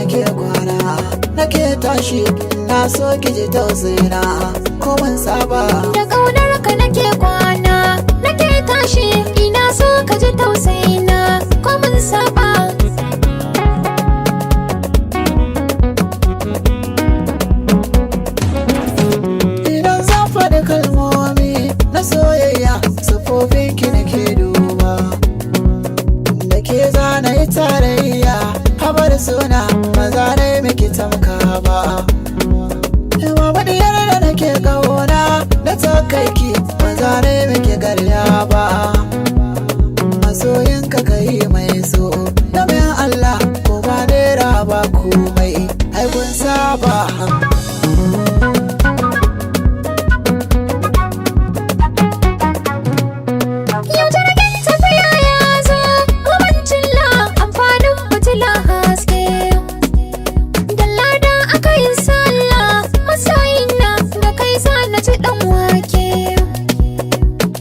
nake kwana, nake tashi, na so ki ji tausayina ko mun saba. Da ƙaunar ka nake kwana, nake tashi, ina so ka ji tausayina ko mun saba. Idan zan faɗi kalmomi na soyayya, sufofin ki nake duba. Da ke zana yi tarayya, habar suna ba za na yi miki tamka ba. Babu diyar da nake ƙauna da ta kai ki, ba za na yi miki garya ba. Masoyinka ka yi mai so, domin Allah ko ba naira ba komai, ai kun saba. Yau jirgin tafiya ya zo, mabancin la amfanin fitila haske. Da lada aka yi sallah, masoyina da kai za na ci ɗan wake.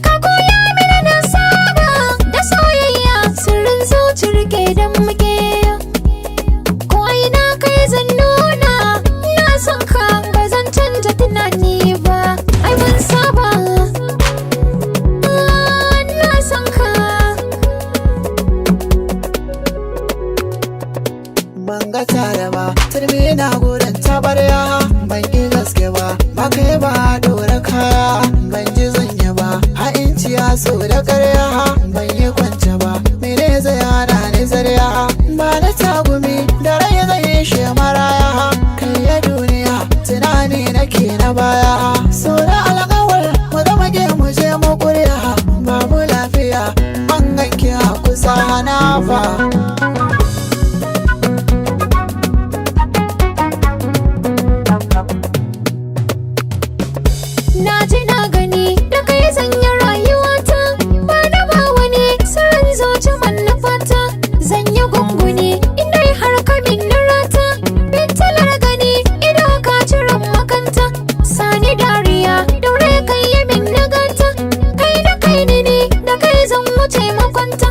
Ka koya mini na saba da soyayya, sirrin zuci rike don muke. Ko ina kai zan nuna, na son ka ba zan canja tunani ba, ai mun saba. Ah, na son ka. Ban ga tare ba, turmi na gurin tabarya, ban yi gaske ba, ba kai ba dora kaya, ban ji zanya ba, ha'inci ya so da karya, ban yi kwance ba, mene zai hana ni zarya, ba na tagumi da rai zai yi shi maraya, kai ya duniya tunani nake na baya, so da alƙawar mu zama ke mu je mu kurya, babu lafiya, ban ganki a kusa na fa. Na ji na gani da kai zan yi rayuwata, ba na ba wani sirrin zuci manufata, zan yi gunguni inda har ka min rata, bintalar gani ido ka ciran makanta, sani dariya daure kai yi min nagata, kai da kai ni ne da kai zan wuce makwanta,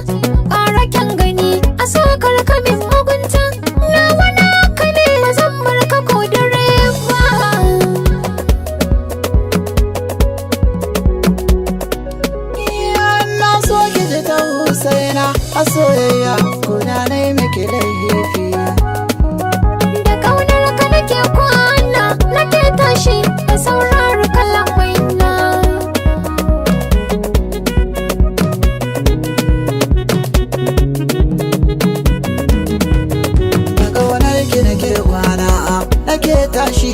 ƙara kyan gani a sokar ka min mugunta, na wana ka ne ba zan bar ka ko dare ba. Na so ki ji ta Husaina a soyayya kuna na yi miki laifi. Da ƙaunar ka nake kwana, nake tashi da saurari kalamai na. Da ƙaunar ki nake kwana, nake tashi.